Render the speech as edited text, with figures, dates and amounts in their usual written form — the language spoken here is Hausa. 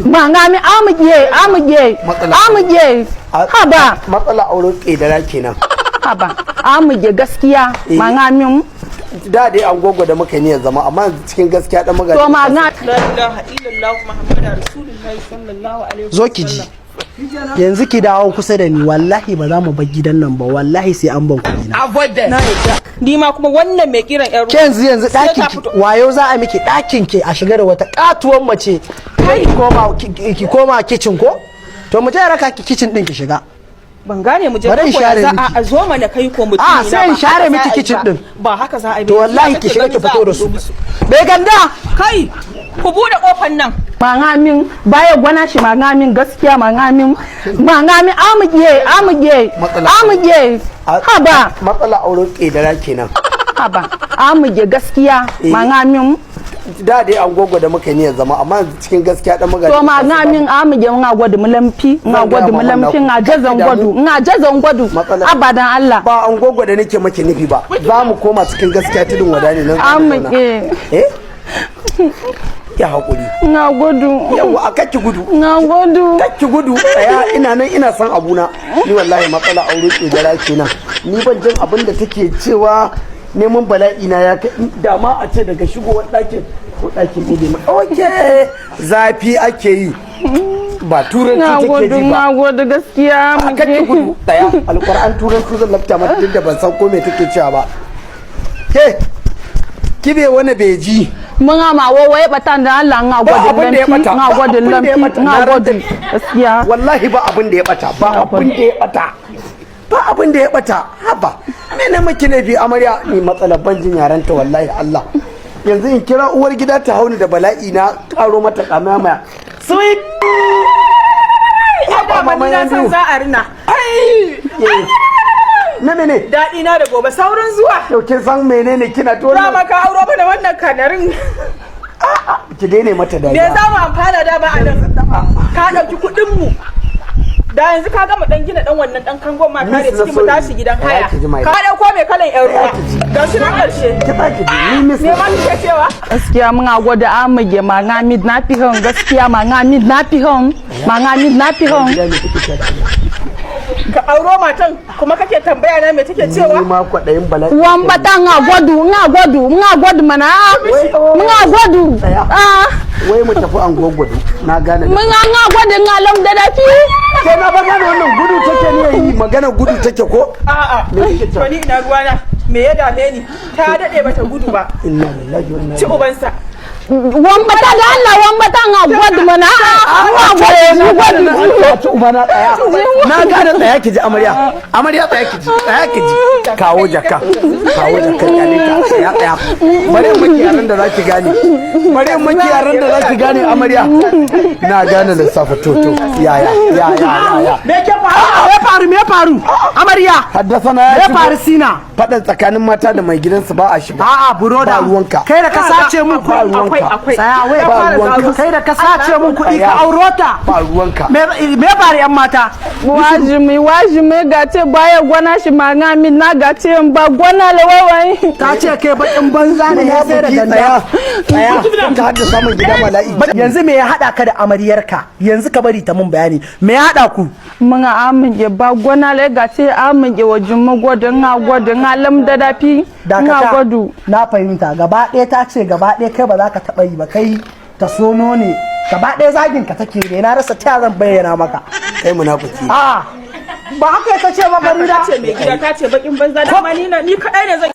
Mangami amuge amuge Matsala. amuge. Haba. Matsala auren ƙedara kenan. Haba amuge, gaskiya. Eh. Mangami. Da dai an gogo da muka niyyar zama, amma yanzu cikin gaskiya dan magaji. To manga. La ilaha illallah Muhammadu Rasulullahi sallallahu alaihi. Zo ki ji, yanzu ki dawo kusa da ni. Wallahi ba za mu bar gidan nan ba, wallahi sai an ban kuɗi na. Na yadda. Ni ma kuma wannan mai kiran yar Ke yanzu yanzu Sai ɗakin ta ki fito. Wayo za a miki ɗakin ki a shiga da wata katuwar mace. Kai, ki koma kitchen ko? To mu je raka ki kitchen din ki shiga. Ban gane, mu je Bari in ko ya share za miki. a zo mana, kai ko mutum. A, sai in share miki kitchen din. Ba haka za a yi. To wallahi ki shiga ki fito da su. Bai ganda. Kai, ku bude kofar nan. Mangamin baya gwana shi mangamin, gaskiya. Mangamin mangami amuge amuge Matsala. amuge. Haba. Matsala auren ƙedara kenan. Haba amuge, gaskiya. Eh. Mangamin. Da dai an gogo da muka niyyar zama, amma yanzu cikin gaskiya dan magaji. To mangamin amuge, nga gwadu mulamfi, nga Zan gaya gwadu ma mulamfi, wannan. nga jazan gwadu, nga jazan gwadu. Matsala. Abadan Allah. Ba an gogo da nake maki nufi ba, za mu koma cikin gaskiya tudun wada ne nan za mu zauna. Amuge. Eh, ya haƙuri. Nga gudu. Yawa, a kakki gudu. Nga gudu. Kakki gudu, tsaya, ina nan, ina son abuna. Ni wallahi matsala aure ƙedara kenan. Ni ban jin abin da take cewa, neman bala'i na ya kai. Da ma a ce daga shigowar ɗakin ko ɗakin ne ma, okay, zafi ake yi, ba turanci Nga take gudu. ji ba. Nga gudu, gaskiya. A kakki gudu, tsaya, alƙur'an turanci zan lafta mata, duk da ban san ko me take cewa ba. Ke kibe wani beji. Mun ma wo waye batan da Allah, nga Ba gwadu abin da ya lamfi bata, nga ba gwadu abin da ya lamfi bata, nga na gwadu rantse. gaskiya. Wallahi ba abin da ya bata, ba abin da ya bata, ba abin da ya bata. Haba, me na miki laifi, amarya? Ni matsalar ban jin yaranta, wallahi Allah. Yanzu in kira uwar gida ta hauni da bala'i, na karo mata kamaya sweet. Ai da Mama ni na yan san biyu. za a rina. Na mene? Daɗi na da gobe saurin zuwa. Yau kin san menene kina to Dama ka auro mana wannan kanarin. Ki daina mata Me dariya. za mu amfana da ba a nan? Ka ɗauki kuɗin mu. Da yanzu ka gama dan gina dan wannan dan kangon ma kare Miss na cikin mu so tashi gidan ya haya. ki ji mai- Ka ɗauko mai kalan yan ruwa. ki ji. Ga shi nan ƙarshe. Ki ba ki ji ni miss. Me ma kike cewa? Gaskiya muna gwada amuge mangami na fi hon, gaskiya. Mangami na fi hon, mangami na fi hon. Gida, me kike cewa da Allah? Ka auro matan kuma kake tambaya na me take cewa? Ni ma kwaɗayin bala'i. Wan bata nga gwadu, nga gwadu, nga gwadu mana. Nga gwadu. Tsaya. Ah. Wai mu tafi anguwar gwado, na gane. Mun nga gwadu nga lam da dafi. Ke na ba gane wannan gudu take ne yi magana, gudu take ko? A'a. Me kike cewa? To ni ina ruwana. Me ya dame ni? Ta daɗe bata gudu ba. Inna lillahi wa inna Ci ilaihi. ubansa. Wan bata da Allah, wan bata nga gwadu mana. Nga gwadu, gwadu. Ci ubana, tsaya, na gane. Tsaya ki ji, amarya, amarya, tsaya ki ji, tsaya ki ji. Kawo jaka, kawo jaka, kyale ta. Tsaya, tsaya, bari in maki yaran da zaki gane, bari in maki yaran da zaki gane. Amarya, na gane lissafa. Toto, yaya ya ya ya ya? Me ke faru? Me faru? Me faru, amarya? Haddasa na Me ya faru, sina? Faɗan tsakanin mata da mai gidansu ba a shiga. A'a, broda. Ba ruwanka. Kai da ka sace mun Ba kuɗi. ruwanka. Akwai akwai. Tsaya wai. Ba ruwanka. Kai da ka sace mun kuɗi ka Tsaya. auro ta. Ba ruwanka. Me faru, yan mata? Wajimi wajimi gace baya gwana shi mangami na gace ba gwana lawawai. Ta ce kai bakin banza ne, ya sai da Munafiki, ganda. tsaya, tsaya, ka haddasa min gida bala'i. Yanzu me ya haɗa ka da amaryarka? Yanzu ka bari ta mun bayani me ya haɗa ku. Mun amince ba gwana le gace amince wa jumma gwadu nga gwadu nga lam da dafi nga Dakata. gwadu. Na fahimta gaba ɗaya. Ta ce gaba ɗaya kai ba za ka taɓa yi ba, kai ta sono ne. Gaba ɗaya zagin ka take ne, na rasa ta zan bayyana maka. Kai munafiki. A, ba haka ta ce ba, Farida. Ta ce mai gida, ta ce bakin banza. Dama ni na ni kadai ne zan